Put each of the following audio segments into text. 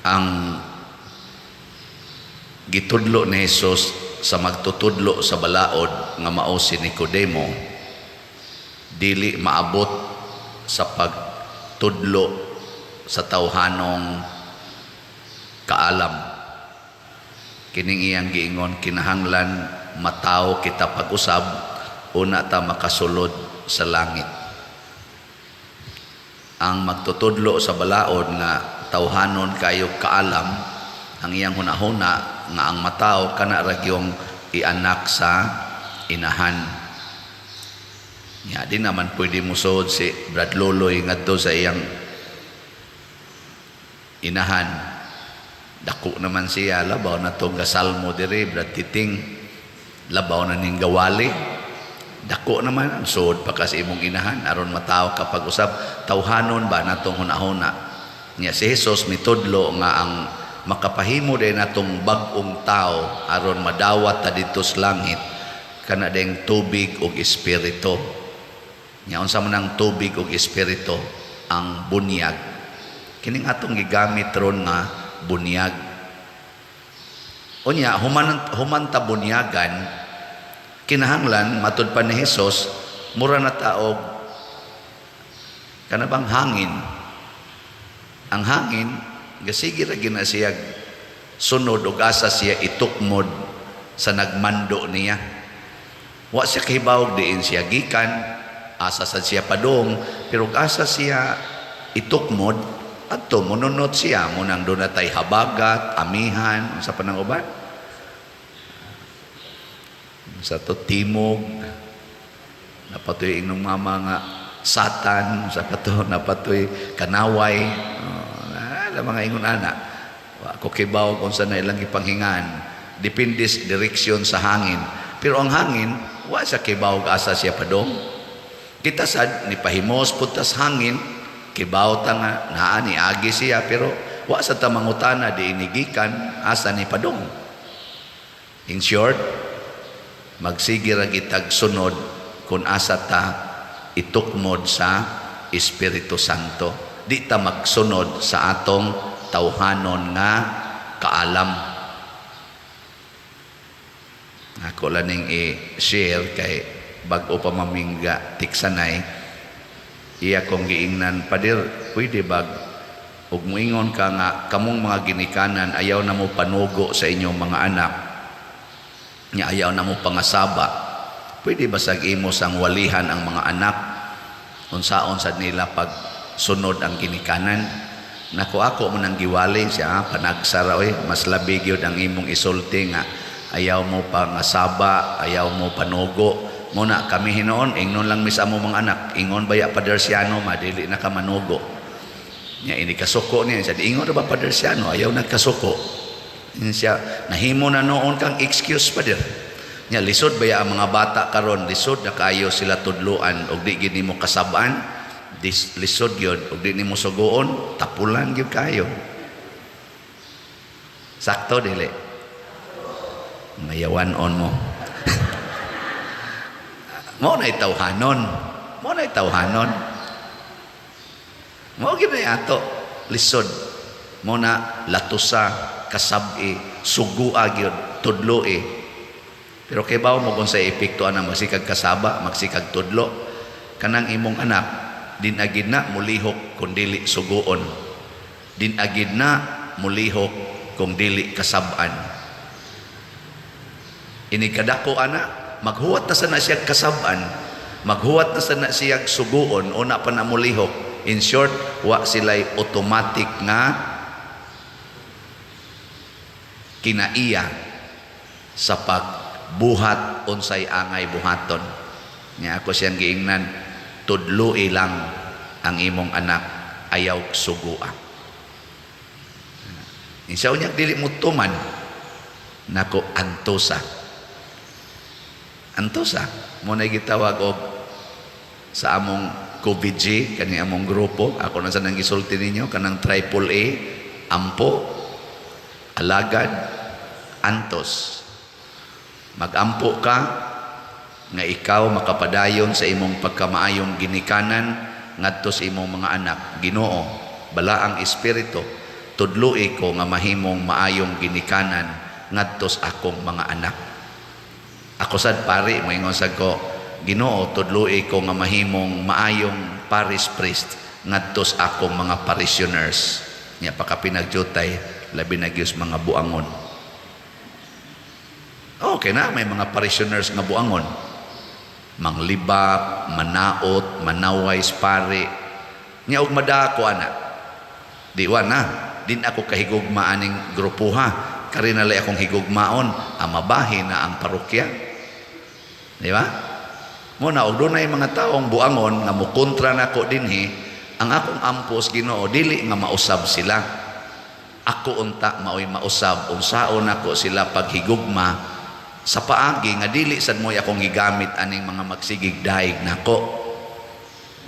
Ang gitudlo ni Jesus sa magtutudlo sa balaod nga mao si Nicodemo, dili maabot sa pagtudlo sa tawhanong kaalam. Kining iyang giingon, kinahanglan matawo kita pag-usab, una ta makasulod sa langit. Ang magtutudlo sa balaod nga tawhanon kayo kaalam, ang iyang hunahuna nga ang matawo kana ra gyung ianak sa inahan. Nya di naman pwede musuod si Brad Loloy ngadto sa iyang inahan. Dako naman siya, labaw na tong gasalmo diri, Brad Titing. Labaw na ning gawali. Dako naman ang suod pa ka sa imong inahan aron matawo ka pag-usab. Tawhanon ba natong hunahuna? Nya si Jesus mitudlo nga ang makapahimo din natong bag-ong tao aron madawat ta didto sa langit kana ding tubig ug espiritu. Nya unsa man ang tubig ug espiritu? Ang bunyag. Kining atong gigamit ron nga bunyag. Unya human human ta bunyagan, kinahanglan matud pa ni Jesus mura na taog kana bang hangin. Ang hangin gasige ra gina siya sunod ug asa siya itukmod sa nagmando niya. Wa siya kahibawog diin siya gikan, asa sad siya padung, pero ug asa siya itukmod adto monunot siya. Munang doon natay habagat, amihan, unsa pa nang uban? Sa to timog, napatoy inyong mama nga satan, sa pato napatoy kanaway, oh, mga ingon ana. Wa ko kibaw kung sa na ilang ipanghingan. Depende sa direksyon sa hangin. Pero ang hangin, wa sa kibaw asa siya padong. Kita sad ni pahimos putas hangin, kibaw ta nga naa ni agi siya, pero wa sa ta mangutana di inigikan, asa ni padong. In short, magsige ra gitag sunod kung asa ta itukmod sa Espiritu Santo. Di ta magsunod sa atong tawhanon nga kaalam. Ako lang ning i-share kay bag-o pa mamingga tiksanay. Iya kong giingnan, "Pader, pwede bag ug muingon ka nga kamong mga ginikanan ayaw na mo panugo sa inyong mga anak, nya ayaw na mo pangasaba, pwede ba sag imo sang walihan ang mga anak unsaon sad nila pag sunod ang ginikanan?" Nako, ako mo nang giwali siya, "Panagsara oy, mas labi gyud ang imong isulti nga ayaw mo pangasaba, ayaw mo panugo. Muna kami hinoon, ingnon lang mis amo mga anak, ingon baya Pader Siano, madili na ka manugo." Nya ini kasuko niya siya, "Ingon ba Pader Siano, ayaw nagkasuko." Siya, "Nahimo na noon kang excuse, Pader." Nya lisod baya ang mga bata karon, lisod na kayo sila tudluan og di gid nimo kasab-an, lisod gyud og di nimo suguon, tapulan gyud kayo. Sakto dili? Mayawan on mo. Mao na tawhanon. Mao na tawhanon. Mao gyud na ato lisod. Mao na latusa, kasab-i, sugua gyud, tudloi. Pero kay bawo mo kung sa epekto ana magsikag kasaba, magsikag tudlo, kanang imong anak din agid na mulihok kung dili suguon. Din agid na mulihok kung dili kasab-an. Ini kadako ana, maghuwat na sana siya kasab-an, maghuwat na sana siya suguon, una pa na mulihok. In short, wa sila'y automatic nga kinaiya sa pagbuhat unsay angay buhaton. Nya ako siyang giingnan, "Tudloi lang ang imong anak, ayaw sugua." Insa unya dili mo tuman nako, antosa. Antosa mo na gitawag og sa among COVID-G kani among grupo. Ako na sa nang gisulti ninyo kanang triple A: ampo, alagad, antos. Magampo ka nga ikaw makapadayon sa imong pagkamaayong ginikanan ngadto sa imong mga anak. Ginoo, balaang espiritu, Tudloi ko nga mahimong maayong ginikanan ngadto sa akong mga anak. Ako sad pari, moingon sad ko, "Ginoo, tudloi ko nga mahimong maayong parish priest ngadto sa akong mga parishioners." Nya pagkapinagdyutay, labi na gyud mga buangon. Okay na, may mga parishioners nga buangon. Manglibak, manaot, manaway sa pari. Nya og madako ana. Di wa na, din ako kahigugma aning grupuha. Kari na lay akong higugmaon, ang mabahin na ang parokya. Di ba? Mo na og dunay mga taong buangon nga mukontra nako dinhi, ang akong ampos, Ginoo, dili nga mausab sila. Ako unta maoy mausab unsaon nako sila paghigugma sa paagi nga dili sad mo'y akong gigamit aning mga magsigig daig nako.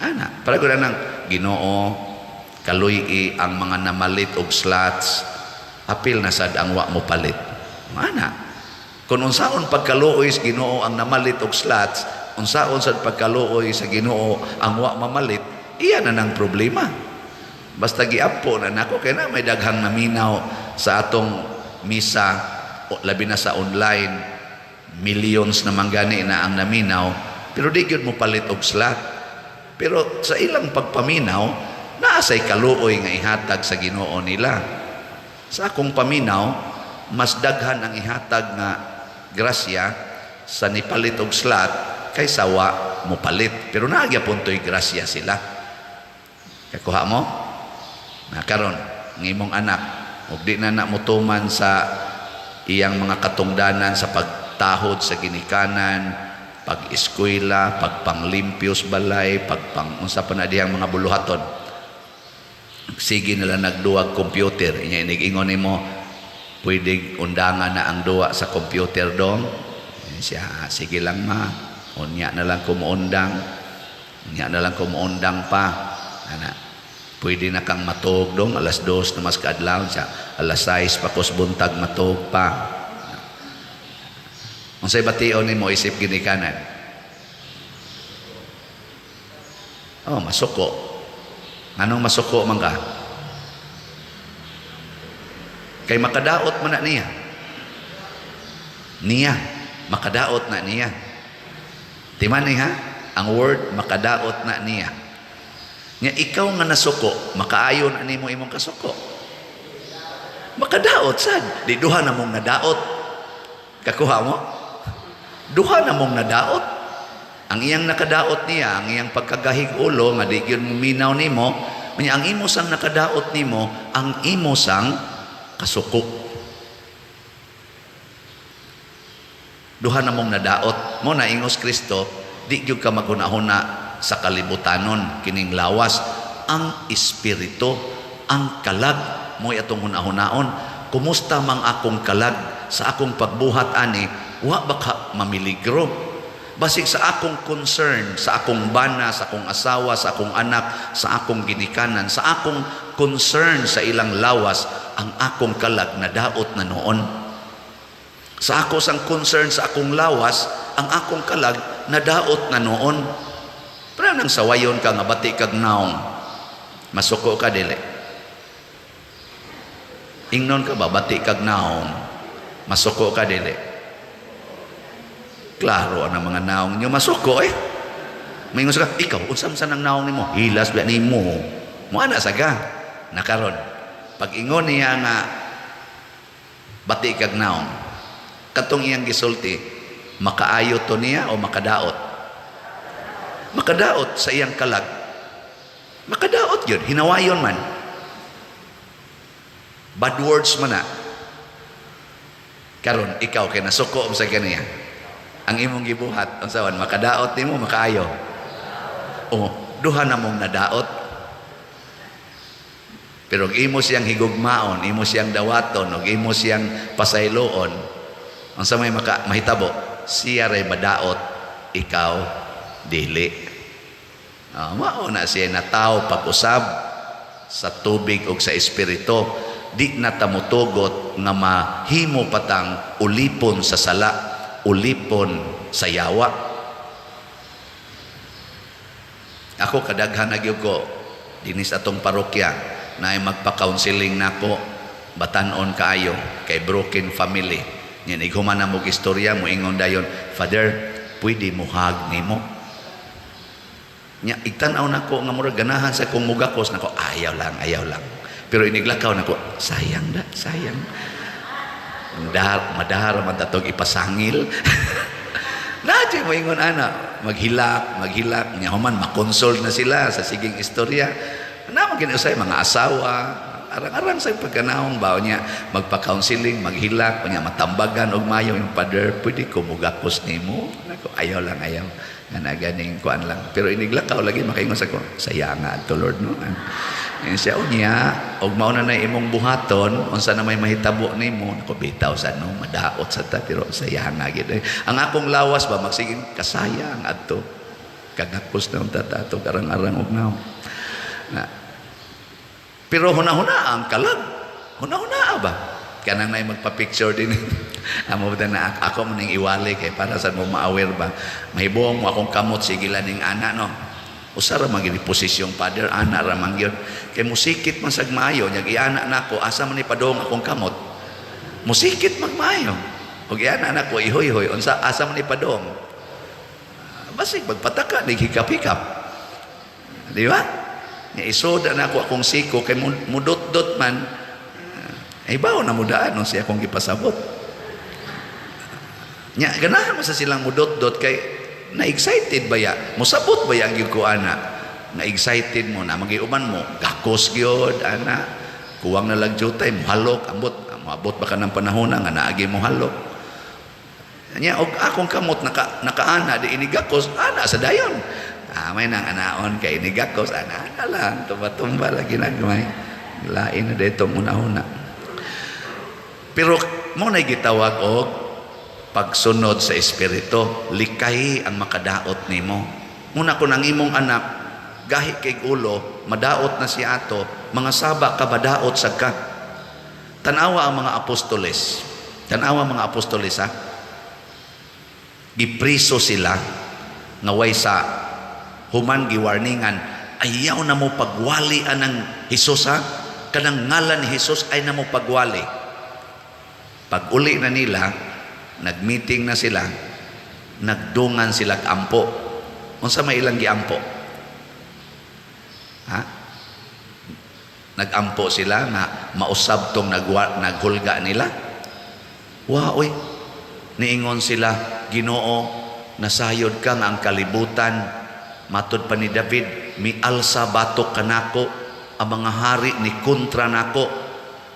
Ana, para ko nang Ginoo, kaluy-i ang mga namalit og slots, apil na sad ang wa mo palit. Ana. Kung unsaon pagkaluoy sa Ginoo ang namalit og slots, unsaon sad pagkaluoy sa Ginoo ang wa mamalit, iya na nang problema. Basta giampo na nako kay na may daghang naminaw sa atong misa, labi na sa online, millions naman gani na ang naminaw, pero di gyud mo palit og slot. Pero sa ilang pagpaminaw, naa say kaluoy nga ihatag sa Ginoo nila. Sa akong paminaw, mas daghan ang ihatag nga grasya sa nipalit og slot kaysa wa mo palit. Pero naa gyapon to'y grasya sila. Kakuha mo? Na karon, ang imong anak, ug di na na motuman sa iyang mga katungdanan sa pagtahod sa ginikanan, pag-eskwela, pagpanglimpyos balay, pagpang unsa pa na dihang mga buluhaton. Sige nila nagduwag computer, inya inig-ingon nimo, "Pwede undangan na ang duwa sa computer dong?" Eh, siya, "Sige lang, ma, unya na lang kumuundang, unya na lang kumuundang pa." Ana, "Pwede na kang matug dong, 2:00 na mas kaadlaw." Siya, "Alas 6 pa kos buntag matug pa." Unsay bation nimo isip ginikanan? Oh, masuko. Anong masuko man ka? Kay makadaot man na niya. Niya, makadaot na niya. Timan ni ha? Ang word makadaot na niya. Nga ikaw nga nasuko, makaayo na nimo imong kasuko. Makadaot sad. Di duha na mong nadaot. Kakuha mo? Duha na mong nadaot. Ang iyang nakadaot niya, ang iyang pagkagahig ulo nga di gyud minaw nimo, unya ang imo sang nakadaot nimo, ang imo sang kasuko. Duha na mong nadaot. Mo na ingos Kristo, di gyud ka maghuna-huna sa kalibutanon kining lawas, ang espiritu, ang kalag mo'y atong huna-hunaon. Kumusta mang akong kalag sa akong pagbuhat ani, wa ba ka mamiligro? Basig sa akong concern, sa akong bana, sa akong asawa, sa akong anak, sa akong ginikanan, sa akong concern sa ilang lawas, ang akong kalag nadaot na noon. Sa ako sang concern sa akong lawas, ang akong kalag nadaot na noon. Pero nang sawayon ka nga bati kag naong, masuko ka dili? Ingnon ka ba, bati kag naong, masuko ka dili? Klaro ang mga naong nyo, masuko eh. May ka, ikaw, unsam sa nang naong nimo? Hilas ba nimo? Mo ana saga. Nakaron. Pag ingon niya nga bati kag naong, katong iyang gisulti, makaayo to niya o makadaot? Makadaot sa iyang kalag. Makadaot yun, hinawayon man. Bad words man na. Karon ikaw kay nasuko sa kaniya. Ang imong gibuhat, unsaon, makadaot nimo, makaayo? O, duha na mong nadaot. Pero imo siyang higugmaon, imo siyang dawaton, ug imo siyang pasayloon, unsa may maka, mahitabo? Siya ray madaot, ikaw dili. Oh, mao na siya na tao pag-usab sa tubig ug sa espiritu. Di na ta motugot nga mahimo patang ulipon sa sala, ulipon sa yawa. Ako kadaghan na gyud ko dinhi sa atong parokya. Naay magpa-counseling nako, batan-on kaayo kay broken family. Nya ighuman na mo istorya, moingon dayon, "Father, pwede mo hug nimo?" Nya igtan-aw nako nga murag ganahan sa kong mugakos nako, "Ayaw lang, ayaw lang." Pero iniglakaw nako, sayang da, sayang. Madahar, madahar man tatog ipasangil. Na mo ingon ana, maghilak, maghilak, nya human makonsol na sila sa siging istorya. Na man usay mga asawa, arang-arang sa pagkanaong ba niya magpa-counseling, maghilak, nya matambagan og mayo yung, "Father, pwede ko mugakos nimo?" Nako, "Ayaw lang, ayaw." Nga na ganing kuan lang. Pero iniglakaw lagi makaingon sa ko, "Sayanga to, Lord, no." Ingon siya, "Unya, og mao na na imong buhaton, unsa na may mahitabo nimo?" Nako, bitaw sa no, madaot sa ta, pero sayanga gid. Ang akong lawas ba magsiging kasayang adto. Kagakos na unta tato karang-arang og naw. Na. Pero huna-huna ang kalag. Huna-huna ba? Kanang nay magpa-picture din. Amo ba na ako mo ning iwali kay para sa mo ma-aware ba. Mahibuong mo akong kamot, sige lang ning ana, no. Usa ra man gini posisyon, Father, ana ra man gyud. Kay musikit man sag maayo nya iana nako, asa man ni padong akong kamot. Musikit magmaayo. Ug iana nako, ihoy-hoy, unsa, asa man ni padong? Basig magpataka nig hikap-hikap. Di ba? Nya isoda na ako akong siko kay mudot-dot man. Ay bawo na mudaan no siya akong gipasabot. Nya ganahan mo sa silang mudot-dot kay na excited ba ya? Musabot ba ya ang gyud ko ana? Na excited mo na magiuban mo, gakos gyud ana. Kuwang na lang jutay, muhalok, ambot, moabot ba ka ng panahon nga naagi mo halok. Nya og akong kamot nakaana di inigakos ana sa dayon. Ah, may nang anaon kay inigakos ana, ana lang tumba-tumba lagi nagmay. Lain na dito una-una. Pero mo na gitawag og pagsunod sa Espiritu, likay ang makadaot nimo. Muna kung ang imong anak gahi kay ulo, madaot na siya ato, mga saba ka madaot sa ka. Tanawa ang mga apostoles. Tanawa ang mga apostoles, ha. Gipriso sila nga way sa human giwarningan, "Ayaw na mo pagwali anang Hesus, ha, kanang ngalan ni Hesus ay na mo pagwali." Pag uli na nila, nagmeeting na sila, nagdungan sila ampo. Unsa may ilang giampo, ha? Nagampo sila nga mausab tong naghulga nila? Wa oy. Niingon sila, "Ginoo, nasayod ka nga ang kalibutan," matud pa ni David, "mialsa batok kanako, ang mga hari ni kontra nako.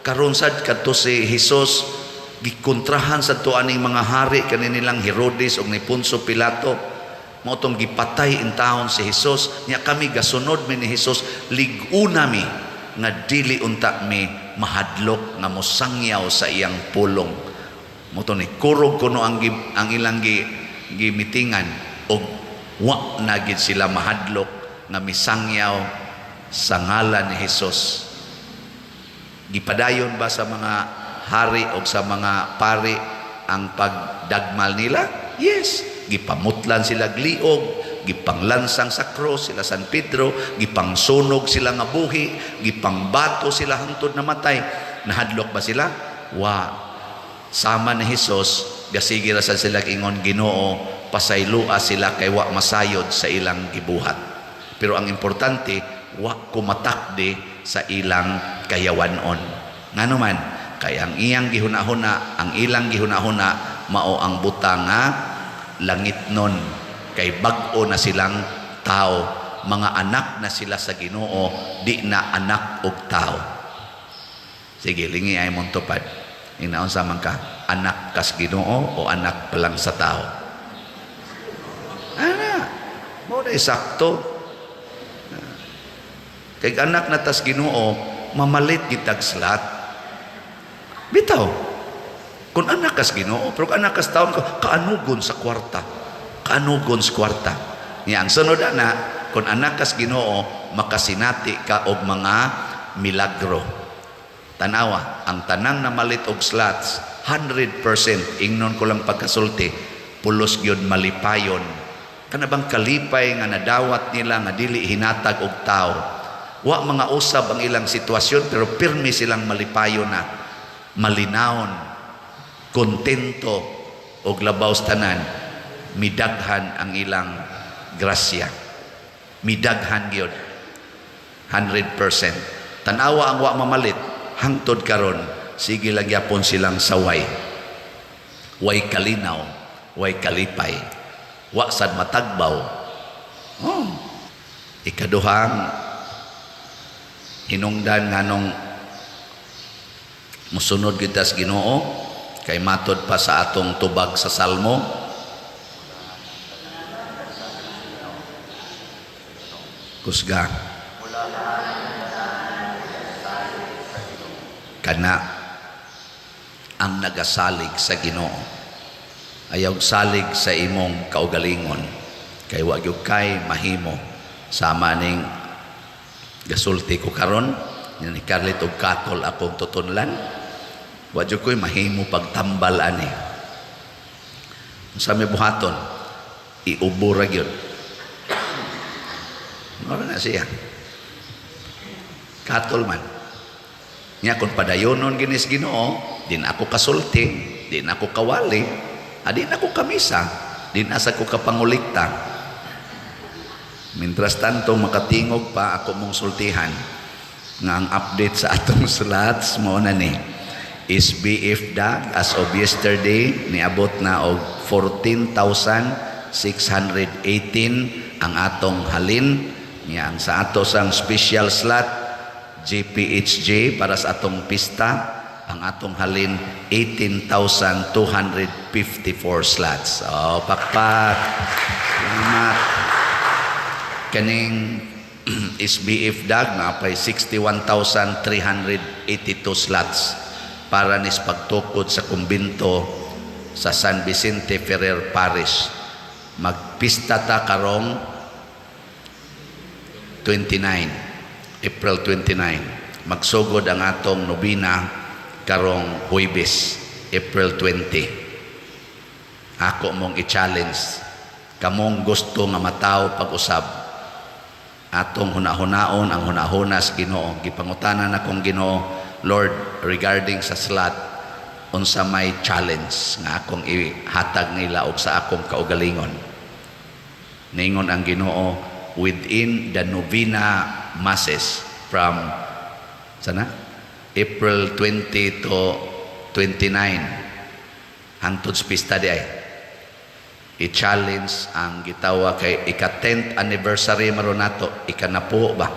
Karon sad kadto si Hesus gikontrahan sa to aning mga hari kani nilang Herodes ug ni Poncio Pilato. Mao tong gipatay intawon si Hesus. Nya kami gasunod mi ni Hesus, lig-una mi nga dili unta mi mahadlok nga mosangyaw sa iyang pulong." Mao to ni kurog kuno ang ilang gimitingan og wa na gid sila mahadlok nga misangyaw sa ngalan ni Hesus. Gipadayon ba sa mga hari o sa mga pari ang pagdagmal nila? Yes. Gipamutlan sila liog, gipanglansang sa cross sila San Pedro, gipangsunog sila nga buhi, gipangbato sila hangtod namatay. Nahadlok ba sila? Wa. Sama ni Hesus, gasige ra sa sila ingon, "Ginoo, pasaylua sila kay wa masayod sa ilang gibuhat." Pero ang importante, wa kumatakdi sa ilang kayawanon. Ngano man, kay ang iyang gihuna-huna, ang ilang gihuna-huna mao ang butang nga langit nun, kay bag-o na silang tao, mga anak na sila sa Ginoo, di na anak og tao. Sige, lingi ay mong tupad. Inaon sa man ka, anak kas Ginoo o anak pa lang sa tao? Ana, mo na sakto. Kay anak na tas Ginoo, mamalit gitag slat. Bitaw. Kung anak kas Ginoo, pero kung anak kas taon, kaanugon sa kwarta. Kaanugon sa kwarta. Niya ang sunod ana, kung anak kas Ginoo, makasinati ka og mga milagro. Tanawa, ang tanang namalit og slots, 100% ingnon ko lang pagkasulti, pulos gyud malipayon. Kana bang kalipay nga nadawat nila nga dili hinatag og tao. Wa mga usab ang ilang sitwasyon, pero pirmi silang malipayon na, malinawon, kontento, og labaw sa tanan, midaghan ang ilang grasya. Midaghan gyud. 100%. Tanawa ang wa mamalit, hangtod karon sige lang gyapon silang saway. Way kalinaw, way kalipay. Wa sad matagbaw. Oh. Ikaduhang hinungdan nganong musunod kita sa Ginoo kay matod pa sa atong tubag sa Salmo, kusga kana ang nagasalig sa Ginoo. Ayaw salig sa imong kaugalingon kay wa gyud kay mahimo. Sama ning gasulti ko karon ni Carlit og katol akong tutunlan, wa jud ko'y mahimo pagtambal ani. Sa may buhaton, iubo ra gyud. Mora na siya. Katol man. Nya kung padayonon ginis Ginoo, din ako kasulti, din ako kawali, din ako kamisa, din asa ko kapangulikta. Mientras tanto makatingog pa ako mong sultihan nga ang update sa atong slots mo na ni SBF DAG as of yesterday niabot na og 14,618 ang atong halin. Niya ang sa ato sang special slot GPHJ para sa atong pista, ang atong halin 18,254 slots. Oh, pakpak. Salamat. Kaning SBF DAG na pay 61,382 slots para nis pagtukod sa kumbinto sa San Vicente Ferrer Parish. Magpista ta karong 29, April 29. Magsugod ang atong nobina karong Huwebes, April 20. Ako mong i-challenge kamong gusto nga mataw pag-usab, atong hunahunaon ang hunahuna sa Ginoo. Gipangutanan akong Ginoo, "Lord, regarding sa slot, unsa may challenge nga akong ihatag nila og sa akong kaugalingon?" Ningon ang Ginoo, within the novena masses from sana April 20 to 29 hangtod sa pista di ay i-challenge ang gitawa kay ika 10th anniversary maron nato, ikanapo ba,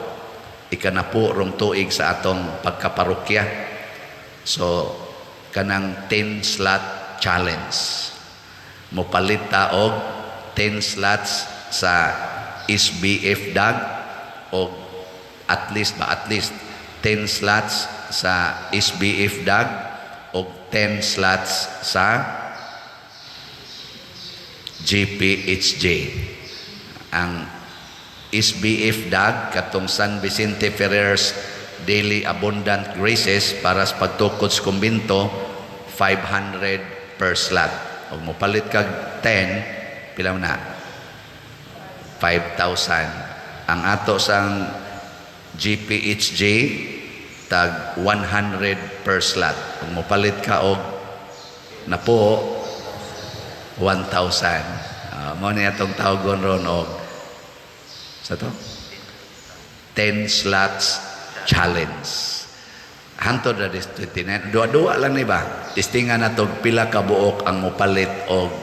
ikanapo rong tuig sa atong pagkaparokya. So kanang 10 slot challenge, mopalit ta og 10 slots sa SBF DAG o at least ba, at least 10 slots sa SBF DAG o 10 slots sa GPHJ. Ang SBF DAG, katong San Vicente Ferrer's Daily Abundant Graces para sa pagtukod sa kumbinto, 500 per slot. Og mopalit kag 10, pila na? 5,000. Ang ato sang GPHJ tag 100 per slot. Kung mopalit ka og napo, 1,000. Mo ni atong tawgon ron og sa to 10 slots challenge. Hantod ra this 29. Duwa-duwa lang ni ba? Testingan na to pila ka buok ang mopalit og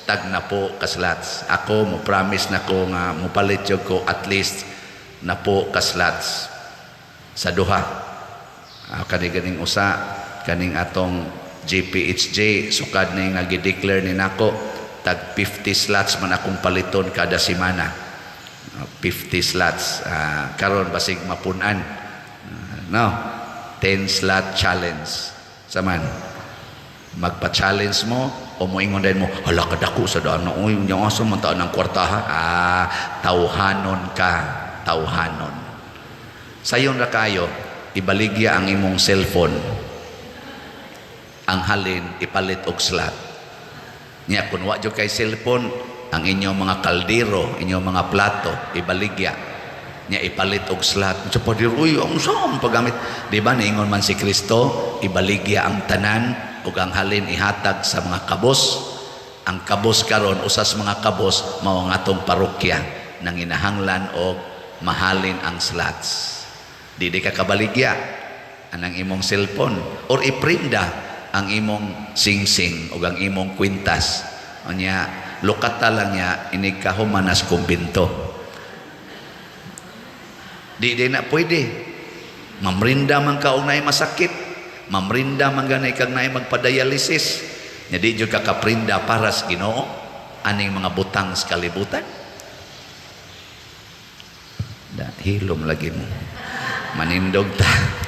tag napo ka slots. Ako mo promise na ko nga mopalit jud ko at least napo ka slots sa duha. Kani ganing usa, kaning atong GPHJ, sukad ni nga gi-declare ni nako tag 50 slots man akong paliton kada semana. 50 slots. Karon basig mapun-an. No, 10 slot challenge. Saman magpa-challenge mo o moingon din mo, "Hala, kadako sa daan, uy, nya asa man taan ang kwartaha?" Ah, tawhanon ka, tawhanon. Sayon ra kayo, ibaligya ang imong cellphone, ang halin ipalit og slot. Nya kun wa jud kay cellphone, ang inyong mga kaldero, inyong mga plato, ibaligya. Nya ipalit og slot. Sa pader, uy, ang saan paggamit? Di ba niingon man si Kristo, ibaligya ang tanan ug ang halin ihatag sa mga kabos. Ang kabos karon, usas mga kabos, mao ang atong parokya nang inahanglan og mahalin ang slots. Di ka kabaligya anang imong cellphone or iprinda ang imong singsing o ang imong kwintas. Unya, lukata lang niya inig kahumanas kumbinto. Di na pwede. Mamrinda man ka og naay masakit. Mamrinda man ganay kag naay magpadialysis. Nya di jud ka kaprinda para sa Ginoo aning mga butang sa kalibutan. Da, hilom lagi mo. Manindog ta.